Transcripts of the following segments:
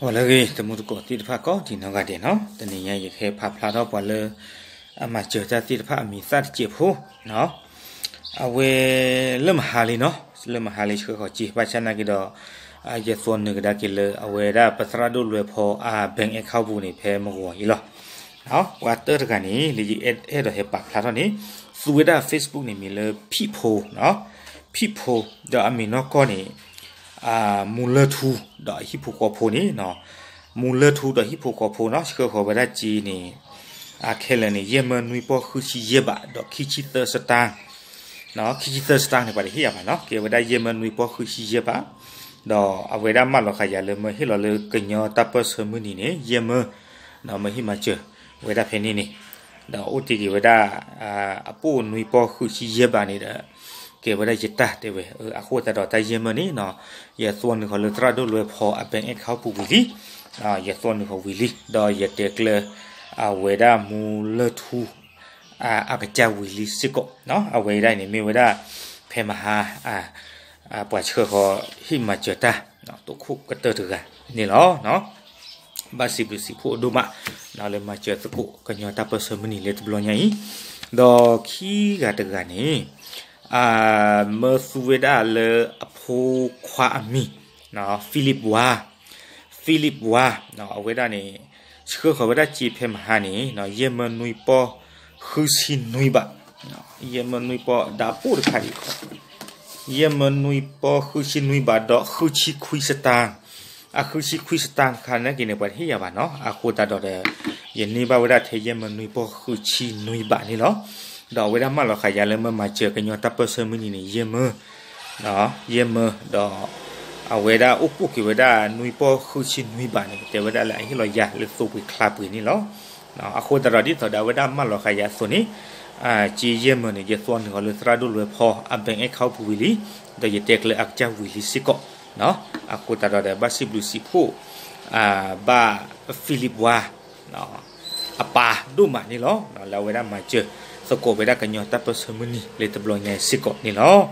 ပှၤလၢအဂ့ၤ တံၤသကိးသ့ၣ်တဖၣ်ကိးဒံးနီၢ်ဂၤဒဲးနီၤ, တနံၤညါယကဟဲဖးဖျါထီၣ်ပှၤလၢ အမၤစၢၤတၢ်သ့ၣ်တဖၣ်အမံၤသၣ်တစဲးဖိနီၤ, အဝဲလၢမဟါလံနီၤ, လၢမဟါလံဆှၢဃီၤက့ၤ ဘၣ်ဆၣ်နာ်က့ဒီး ယသီနုာ်ကဒါက့ၤလၢအဝဲဒၣ်ပသရၣ်ဒိၣ်လွဲဖီအ bank account ပူၤန့ၣ် ဖဲမုၢ်ဂီၤအံၤလီၤ. ပှၤတၢတဂၤန့ၣ် လၢယအဲၣ်ဒိးဟဲပာ်ဖျါထီၣ်န့ၣ် သူဝဲဒၣ် Facebook န့ၣ် မံၤလၢ ဖံးဖိနီၤ, ဖံးဖိ ဒီးအမံၤနီၢ်ကီၢ်န့ၣ် မူလၢထူ ဒီးအဟံၣ်ဖိဃီဖိန့ၣ်, မူလၢထူဒီးဟံၣ်ဖိဃီဖိနီၤ ဆှၢဃီၤဝဲဒၣ်က့ၤန့ၣ် ခဲလၢာ်န့ၣ် ယဲၢ်မၢနွံပီၢ်ဃုဆံယဲၢ်ဘး ဒီးခံဆံသၢစတၢၣ်, ခံဆံသၢစတၢၣ်န့ၣ် ပှၤတဟ့ၣ်ယၤဘၣ်နီၤ, ကဲဝဲဒၣ်ယဲၢ်မၢနွံပီၢ်ဃုဆံယဲၢ်ဘး, ဒီးအဝဲဒၣ်မၢလီၤဃာ်ယၤလၢမၢဟ့ၣ်လီၤလၢကညီတၢ်ပၢၢ်ဆၢမုၢ်နံၤန့ၣ် ယဲၢ်မၢ မၢဟ့ၣ်မၤစၢၤဝဲဒၣ်ဖဲန့ၣ်န့ၣ်, ဒီးအိၣ်တ့ၢ်က့ၤဝဲဒၣ် အပိၢ်နွံပီၢ်ဃုဆံယဲၢ်ဘးန့ၣ်ဒီး ကဲဝဲဒၣ်ယတၢ်တဲဝဲ, အဃိသတးဒီးတၢ်ယဲၢ်မၢန့ၣ်နီၤ ယသီနုာ်ဃီၤလၢသရၣ်ဒိၣ်လွဲဖီအ bank account ပူၤဝံၤလံ, ယသီနုာ်ဃီၤဝံၤလံ ဒီးယတဲကျၢၤ အဝဲဒၣ်မူလၢထူ အကစၢ်ဝံၤလံစ့ၢ်ကီး, အဝဲဒၣ်န့ၣ်မ့ၢ်ဝဲဒၣ် ဖဲမဟါ ပှၤဆှၢဃီၤဟ့ၣ်မၤစၢၤတၢ် တိခိၣ်ကတၢၢ်တဂၤန့ၣ်လီၤ. ဘၣ်စံးဘျုးစံးဖှိၣ်ဒိၣ်မး လၢမၤစၢၤသကိးကညီတၢ်ပၢၢ်ဆၢမုၢ်နံၤလၢတဘျီညါအံၤ, ဒီးခံဂၤတဂၤန့ၣ် မၢသူဝဲဒၣ်လၢအဖိခွါအမံၤ Philip ဝါ Philip ဝါ အဝဲဒၣ်န့ၣ် ဆှၢဃီၤဝဲဒၣ်စ့ဖဲမဟါန့ၣ် ယဲၢ်မၢနွံပီၢ်ဃုဆံနွံဘး, ယဲၢ်မၢနွံပီၢ်ဒၣ်ပိၢ်တခါဒံး ယဲၢ်မၢနွံပီၢ်ဃုဆံနွံဘးဒီးဃုဆံခွံစတၢၣ်, အဃုဆံခွံစတၢၣ်တခါန့ၣ်က့န့ၣ် ပှၤတဟ့ၣ်ယၤဘၣ်နီၤ, အဃိသတးဒီး ယန့ၢ်ဘၣ်ဝဲဒၣ်ထဲယဲၢ်မၢနွံပီၢ်ဃုဆံနွံဘးန့ၣ်လီၤ. ဒီးအဝဲဒၣ်မၢလီၤဃာ်ယၤလၢမၢမၤစၢၤကညီတၢ်ပၢၢ်ဆၢမုၢ်နံၤန့ၣ် ယဲၢ်မၢ ယဲၢ်မၢ ဒီး အဝဲဒၣ်အိၣ်ပိၢ်က့ၤဝဲဒၣ်နွံပီၢ်ဃုဆံနွံဘးန့ၣ် တဲဝဲဒၣ်လၢအဟ့ၣ်လီၤယၤလၢသိပှ့ၤချါပှ့ၤန့ၣ်လီၤ. အဃိသတးဒီးဒ်သိးဒီးအဝဲဒၣ်မၢလီၤဃာ်ယၤအသိးန့ၣ် က့ယဲၢ်မၢန့ၣ် ယသီနုာ်ဃီၤလၢသရၣ်ဒိၣ်လွဲဖီအ bank account ပူၤဝံၤလံ, ဒီးယတဲကျၢၤအကစၢ်ဝံၤလံစ့ၢ်ကီး, အဃိသတးဒီးဒီးဘၣ်စံးဘျုးစံးဖှိၣ် ဘၣ် Philip ဝါ အပၢ်ဒိၣ်မးန့ၣ်လီၤ. လၢအဝဲဒၣ်မၤစၢၤသကိးဝဲဒၣ်ကညီတၢ်ပၢၢ်ဆၢမုၢ်နံၤလၢတဘျီညါစ့ၢ်ကီးန့ၣ်လီၤ.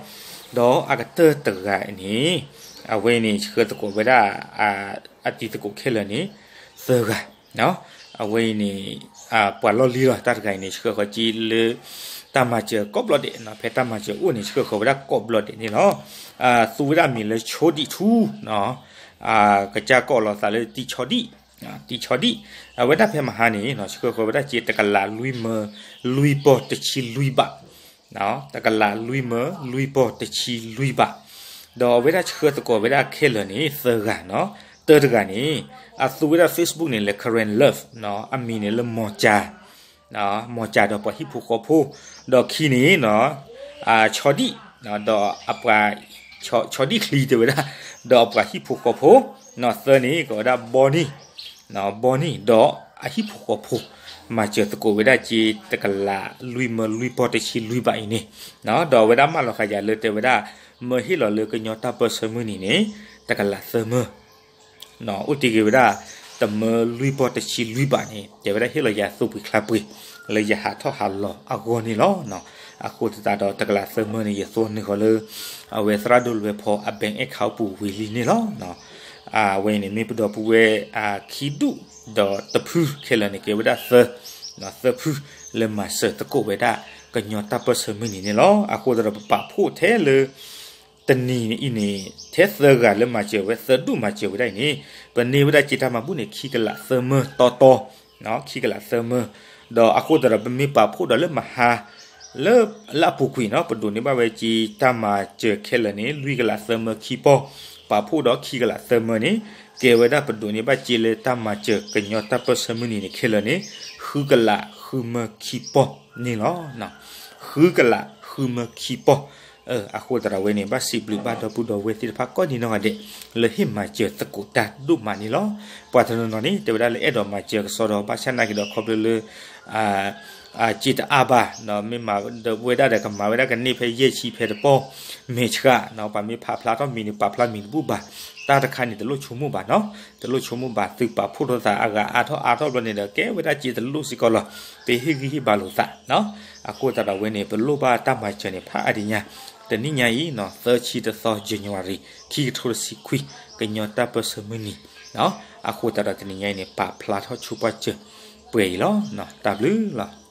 ဒီးအကတၢၢ်တဂၤန့ၣ် အဝဲန့ၣ်ဆှၢသကိးဝဲဒၣ် အတံၤသကိးခဲလၢာ်န့ၣ် သၢဂၤ, အဝဲအံၤန့ၣ် ပှၤလီၢ်လံၤလီၤ တၢ်တဂၤအံၤန့ၣ် ဆှၢဃီၤက့ၤလၢ တၢ်မၤစၢၤကိးဘျီဒဲး, ဖဲတၢ်မၤစၢၤအိၣ်န့ၣ် ဆှၢဃီၤဝဲဒၣ်ကိးဘျီဒဲးန့ၣ်လီၤ. သူဝဲဒၣ်မံၤလၢဆိဒံၣ်ထူ ကစၢ်ကိးလီၤသးလၢတံၤဆီဒံၣ်, တံၤဆီဒံၣ်, အဝဲဒၣ်ဖဲမဟါန့ၣ် ဆှၢဃီၤဝဲဒၣ်က့ၤတကလးလွံၢ်မၢလွံၢ်ပီၢ်တဆံလွံၢ်ဘး, တကလးလွံၢ်မၢလွံၢ်ပီၢ်တဆံလွံၢ်ဘး, ဒီးအဝဲဒၣ်ဆှၢသကိးဝဲဒၣ်ခဲလၢာ်န့ၣ် သၢဂၤနီၤ, တၢတဂၤန့ၣ် အသူဝဲဒၣ် Facebook န့ၣ်လၢ Karen Love အမံၤန့ၣ်လၢမီၤကၠၤ, မီၤကၠၤဒီးပှၤဟံၣ်ဖိဃီဖိ, ဒီးခံန့ၣ် ဆီဒံၣ် ဒီးအပှၤ ဆီဒံၣ်ချံတဲဝဲဒၣ် ဒီးအပှၤဟံၣ်ဖိဃီဖိ, သၢန့ၣ် ကိးဝဲဒၣ်ဘီနံၣ် ဘီနံၣ် ဒီးအဟံၣ်ဖိဃီဖိ, မၤစၢၤသကိးဝဲဒၣ်က့ၤတကလးလွံၢ်မၢလွံၢ်ပီၢ်တဆံလွံၢ်ဘးအံၤန့ၣ်, ဒီးအဝဲဒၣ်မၢလီၤဃာ်ယၤလၢတဲဝဲဒၣ် မၢဟ့ၣ်လီၤလၢကညီတၢ်ပၢၢ်ဆၢမုၢ်နံၤန့ၣ် တကလးသၢမၢ, အိၣ်တ့ၢ်က့ၤဝဲဒၣ် တမၢလွံၢ်ပီၢ်တဆံလွံၢ်ဘးန့ၣ် တဲဝဲဒၣ်ဟ့ၣ်လီၤယၤသိပှ့ၤချါပှ့ၤ လၢယဟးထီၣ်ဟးလီၤအဂီၢ်န့ၣ်လီၤ. အဃိသတးဒီးတကလးသၢမၢန့ၣ် ယသီနုာ်ဃီၤလၢ အဝဲသရၣ်ဒိၣ်လွဲဖီအ bank account ပူၤဝံၤလံန့ၣ်လီၤ. အဝဲအံၤန့ၣ် မ့ၢ်ပဒီပုၢ်ဝဲၢ်ခံဒူၣ်ဒီးတဖုခဲလၢာ်န့ၣ် ကဲဝဲဒၣ်သၢ, သၢဖု လၢမၤစၢၤသကိးဝဲဒၣ် ကညီတၢ်ပၢၢ်ဆၢမုၢ်နံၤန့ၣ်လီၤ. အဃိသတးဒီးပပာ်ဖှိၣ်ထဲလၢ တနံၤအံၤန့ၣ် ထဲသၢဂၤလၢမၤစၢၤဝဲ သၢဒူၣ်မၤစၢၤဝဲဒၣ်အံၤန့ၣ် ပန့ၢ်ဝဲဒၣ်က့ၤတၢ်မၤဘူၣ်န့ၣ် ခံကလးသၢမၢတီတီ, ခံကလးသၢမၢ, ဒီးအဃိသတးဒီးပမ့ၢ်ပာ်ဖှိၣ်ဒီးလၢမဟါ လၢ လၢအပူၤကွံာ်နီၤ ပဒိးန့ၢ်ဘၣ်ဝဲက့ၤတၢ်မၤစၢၤခဲလၢာ်န့ၣ် လွံၢ်ကလးသၢမၢခံပီၢ်, ပာ်ဖှိၣ်ဒီးခံကလးသၢမၢန့ၣ် ကဲဝဲဒၣ်ပဒိးန့ၢ်ဘၣ်က့ၤလၢတၢ်မၤစၢၤကညီတၢ်ပၢၢ်ဆၢမုၢ်နံၤန့ၣ်ခဲလၢာ်န့ၣ် ဃုကလးဃုမၢခံပီၢ်န့ၣ်လီၤ. ဃုကလးဃုမၢခံပီၢ်, အဃိသတးဒီးဝဲန့ၣ် ဘၣ်စံးဘျုးဘၣ်ဒီပုၢ်ဒီဝဲၢ်သ့ၣ်တဖၣ်ကိးဒံးနီၢ်ဂၤဒဲး လၢဟ့ၣ်မၤစၢၤသကိးတၢ်ဒိၣ်မးန့ၣ်လီၤ. ပှၤတနီၤနီၤန့ၣ် တဲဝဲဒၣ်လၢအဲၣ်ဒိးမၤစၢၤကစီဒီး ဘၣ်ဆၣ်နာ်က့ဒီးခီဖျိလၢ စ့တအါဘၣ်, မ့ၢ်မၤဝဲဒၣ်ဒီးကမၤဝဲဒၣ်ကန့ၢ်ဖဲယဲၢ်ဆံဖဲတပီၢ်, မဲာ်ဆှး, ပှၤမ့ၢ်ဖးဖျါထီၣ်မံၤန့ၣ် ပာ်ဖျါမံၤတဘူၣ်ဘၣ်, တၢ်တခါန့ၣ် တလိၣ်ဆိကမိၣ်ဘၣ်နီၤ, တလိၣ်ဆိကမိၣ်ဘၣ် သုပာ်ဖှိၣ်ထီၣ်သးအဂၤအါထီၣ်အါထီၣ်ဘျီန့ၣ်ဒီး ကဲဝဲဒၣ်စ့တလိၣ်စ့ၢ်ကီးလီၤ. ပဟ့ၣ်ဂံၢ်ဟ့ၣ်ဘါလိာ်သး, အဃိသတးဒီးဝဲန့ၣ် ပလိၣ်ဘၣ်တၢ်မၤစၢၤန့ၣ် ဖးအါဒံးညါ, တနံၣ်ညါအံၤ သၢဆံတသီ January ခံကထိတဆံခွံ ကညီတၢ်ပၢၢ်ဆၢမုၢ်နံၤ အဃိသတးဒီးတနံၤညါအံၤန့ၣ် ပာ်ဖျါထီၣ်ဆိပာ်စၢၤပှဲၤအံၤလီၤ. တၢ်ဘျုးလီၤ.